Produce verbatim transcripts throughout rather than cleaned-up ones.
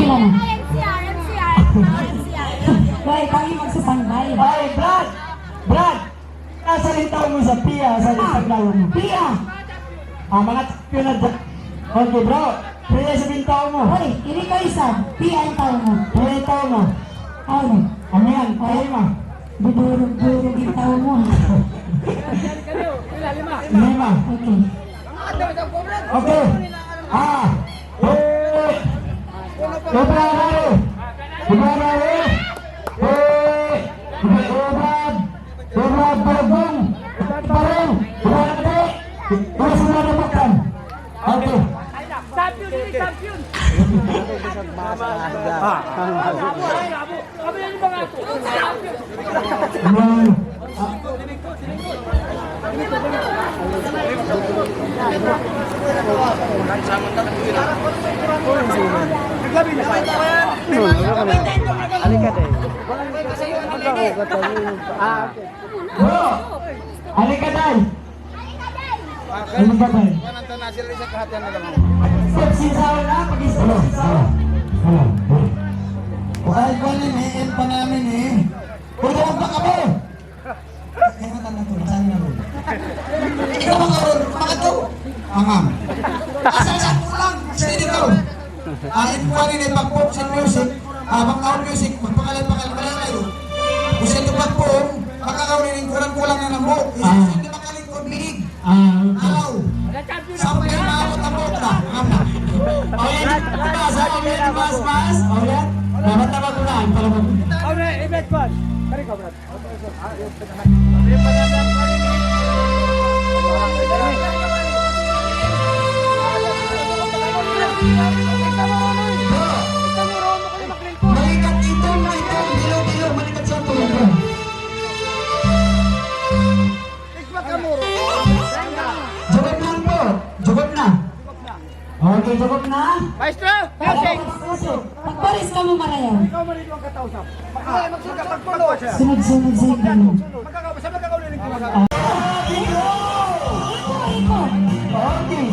Yan. Yan, M C R, M C R, M C R. Hoy, kami magsasangbay. Hoy, Brad! Brad! Asa in tau mu sa piya, sa Ah. Paglawan mu? Piya. Ah, manga champion na dyan. Okay, bro. Piya sa in tau mu. Hoy, ini ka isa. Piya in tau mu. Piya in tau mu. Ano? Ano yan? Hoy. Tayo ma. Dudurug-durug in tau mu. Lima. Okay. Okay. Ah. Hey. Cobra Raro. Cobra Raro. Hey. Cobra. Cobra Baragong. Barang. Barang. Terus sudah dapatkan. Okay. Champion ini, champion. Ah. Bro, Alikatay. Alikatay. Stop, sinsaw na, pag-stop, sinsaw. Ay, kuwan ini, in pa namin eh. Puro ka magpakabal. Ikaw makaroon, makato. Angam. Asal sa kulang, sa ini ka. Ah, in kuwan ini, pag-pop sa music, ah, pag-out music, magpakalan, pakalan, pakalan kayo. Kung sa ito pag-pop, makakaroon ini kulang-kulang na ng buhok. Ah. Isa sa makaling ko, binig. Ah, okay. Araw. Sampai maabot ang buhok na. Angam na. O yan, di ba? Sa amin, di ba, mas, mas? O yan. Dapat na magulaan para mag- Ano, Ibet Kwan? Kari ka, Brad. Malikat itu, malikat. Bilo, bilo, malikat sa tulog. Jugot na po. Jugot na. Okay, jugot na. Maestro, music. Pagparis kamu marayaw. Ikaw, marayaw ang katao sa. Sunod-sunod sa inyo. Magkakaw-, sa magkakauliling ko. Ah. Iko, iko. Okay.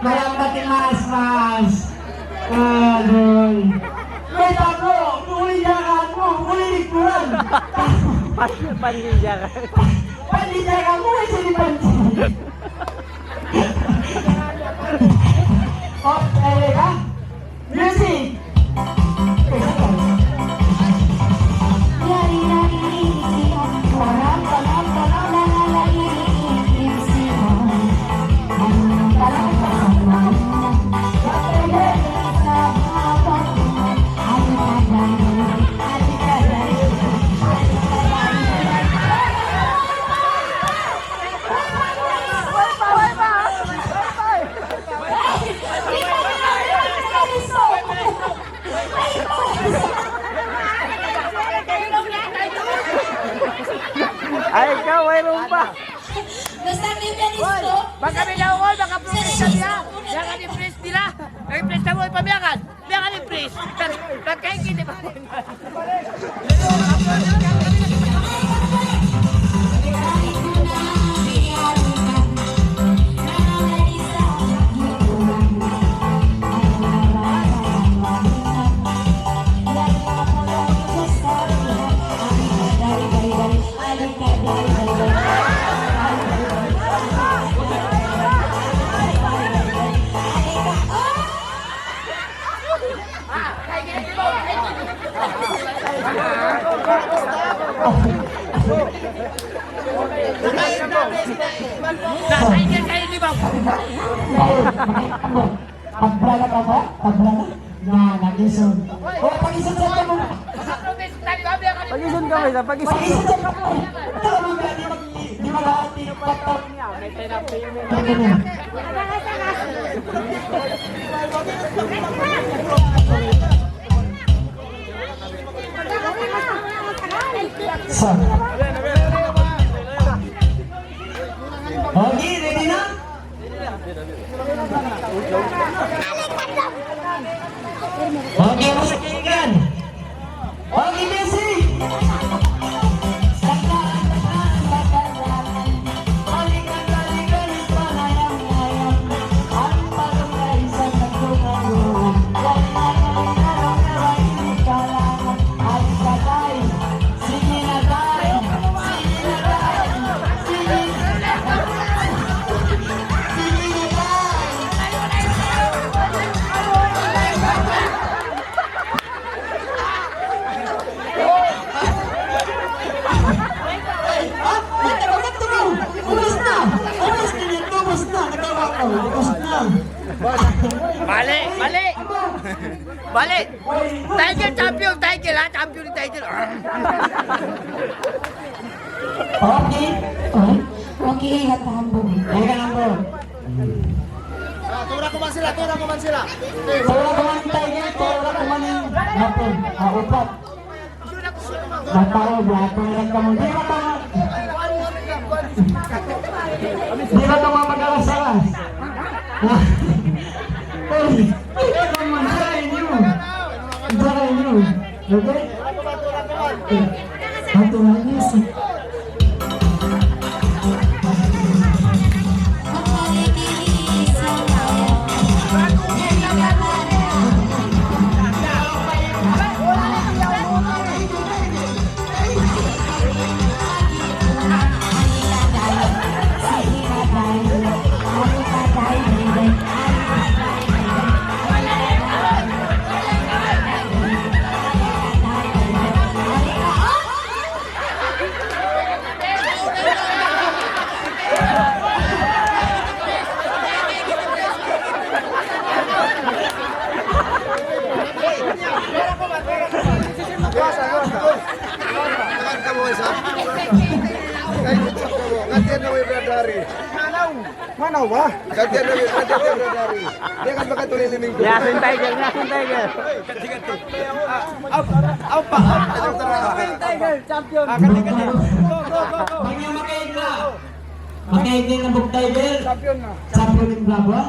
Malambat in mas, mas. Aduh. Kita bro, muli jangan, muli likuran. Pan-, pandijaran. Pandijaran, muli jadi pandijaran. Oh, eh, kan? Music! Ay, ikaw, wayruun pa. Basta may pianista. Baka may naungol, baka protest ka niya. Baka di-press nila. Ay, press na mo, ipamiyakan. Biya' ka ni Pris. Pagkain kita ba? Pagpula na ka ba? Pagpula na? Na, nag-isun. O, pag-isun sa kamu. Pag-isun ka, Misa, pag-isun. Pag-isun sa kamu. Tama nga, di mag-, di mag-aati, patap. Sa. Okay, ready na? Okay, music. Okay, music. Ay, ha? Ay, teka, teka, teka. Ubus na. Ubus na yan. Ubus na. Nagawa ko. Ubus na. Balik, balik. Balik. Tiger champion, Tiger, ha? Champion ni Tiger. Okay. Okay. Okay, ingat, Hambo. Ingat, Hambo. Ah, tura kuman sila, tura kuman sila. Tura kuman Tiger, tura kuman in Hambo. Ah, upat. Mataud, mataud kamu. Di' ba kamu, di' ba kamu mag-alas-alas? Uy, uy, kamu, try niyu. Try niyu. Okay? Atu lagi sih. Manaw ba? Dia kan bakat tuloy ni Minggu. Yasin Tiger, Yasin Tiger. Tiger, champion. Ah, kati, kati. Go, go, go, go. Bang niya makaig na. Makaig na in Hambo Tiger. Champion na. Champion in Blabwa.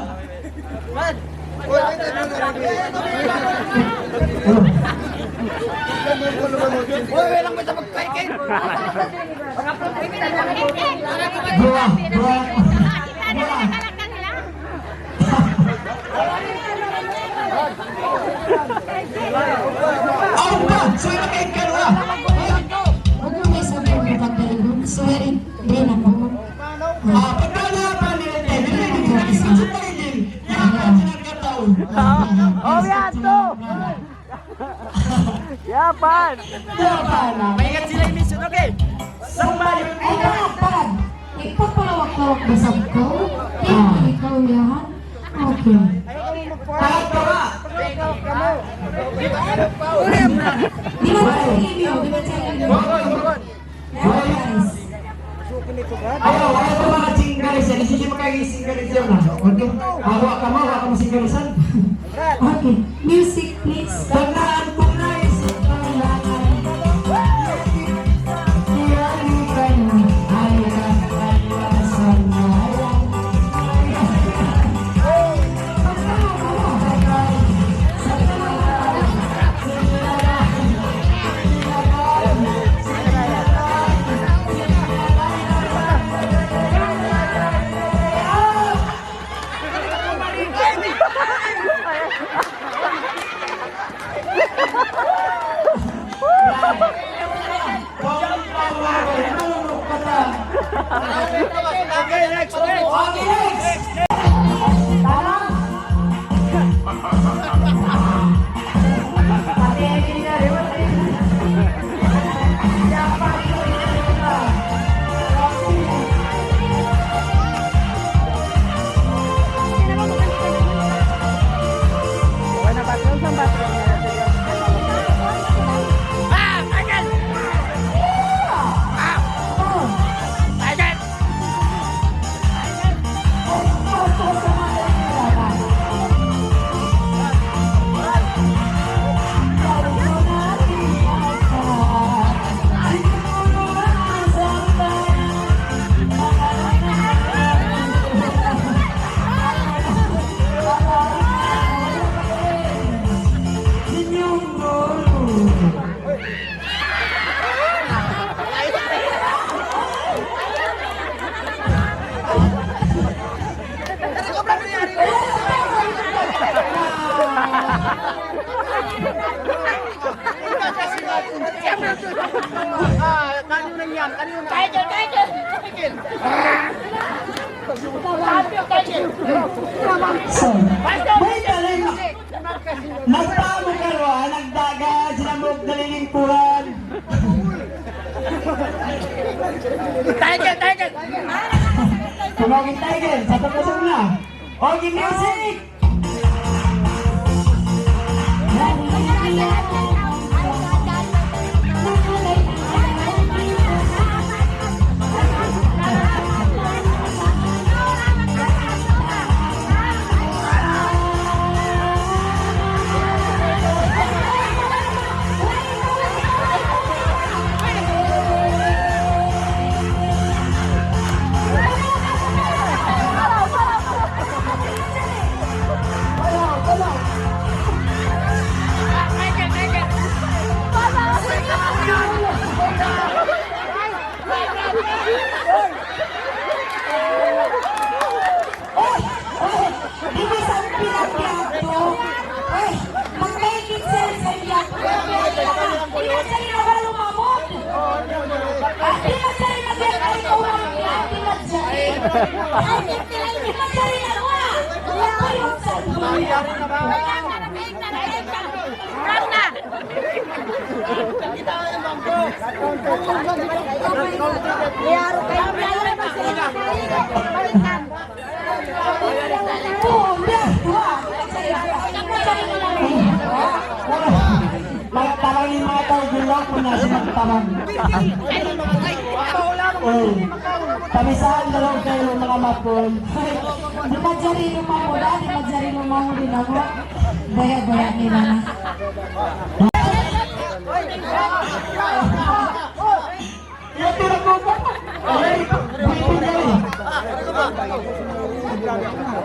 Uy, walang may sabag kay Ken. Dua, dua, dua. Aw pa, sila kay Ken, ah. Ano may sabag kay Ken? Swearing. Di na po. Ah, pagkala pa nila tayo, nila yung gratis na. Sa paligid, yan ang pinagkataon. Oh, yan to. Yapan. Yapan. Maingat sila yung mission, okay? Somebody. Ay, Yapan. Ipapalawak-lawak ba sa ko? Ikaw, ikaw yan. Okay. Di ba sa inyo? Di ba sa inyo? Awa, wala pa mga singgalis yan. Hindi siya makakasinggalis yan, ah. Okay? Awa ka mo, awa ka mo singgalis yan. Okay. Music, please. Tandaan ko na isang kailangan. Okay, next, next. Okay, next. Tama? Tiger, tiger! Tiger! Tiger! So, may talima. Nagpamu karuwa, nagdagan, sinamuk dalilingkuran. Tiger, tiger! Tumawag in tiger, sa pagkasal na. Okay, music! Oy! Oy! Di' bisan pinagbiag to. Oy! Magkaigit siya sa biag. Di' na siya rin ako lumamot. Ah, di' na siya rin magbiag. Ay, ikaw ang biag. Di' na siya rin. Ay, di' na siya rin ako, ah. Ay, yung sa Magtabang in manga tau, gulaw ku na sin magtabang. Uy, pamisahan na laung kayu, manga mapun. Di' manjari lumamud, di' manjari lumamud in aku. Daya-daya nila na.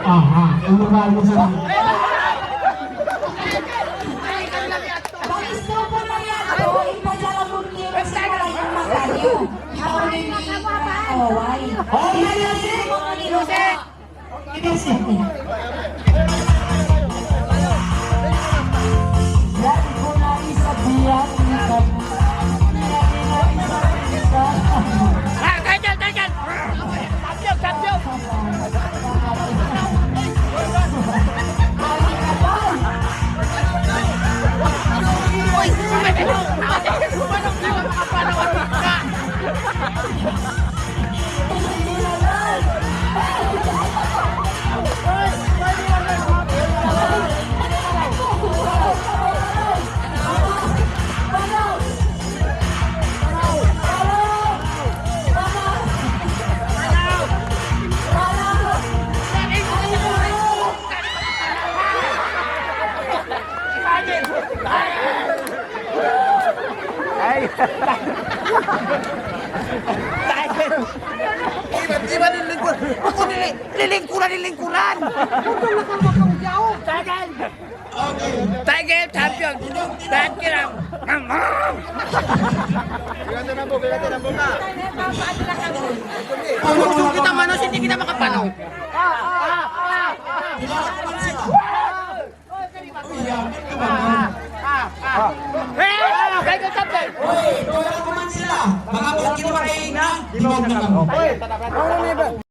Aha, umurah mo sa. Pag-stop mo na yan, o, ipadala mo niya sa mga yung mata niyo. Ikaw rin ni Kawaway. Oh, yan, yan, yan. Ah, ganyan, ganyan. Champion, champion. Ay. Iban, iban in lingkod. Aku nili-, lilingkuran, lilingkuran. Tiger champion. Tiger ang. Kung kita manos, hindi kita makapanaw. Hey! Tiger champion! Uy, tulak ko man sila. Baka po kinuha kayo na. Di ba, di ba?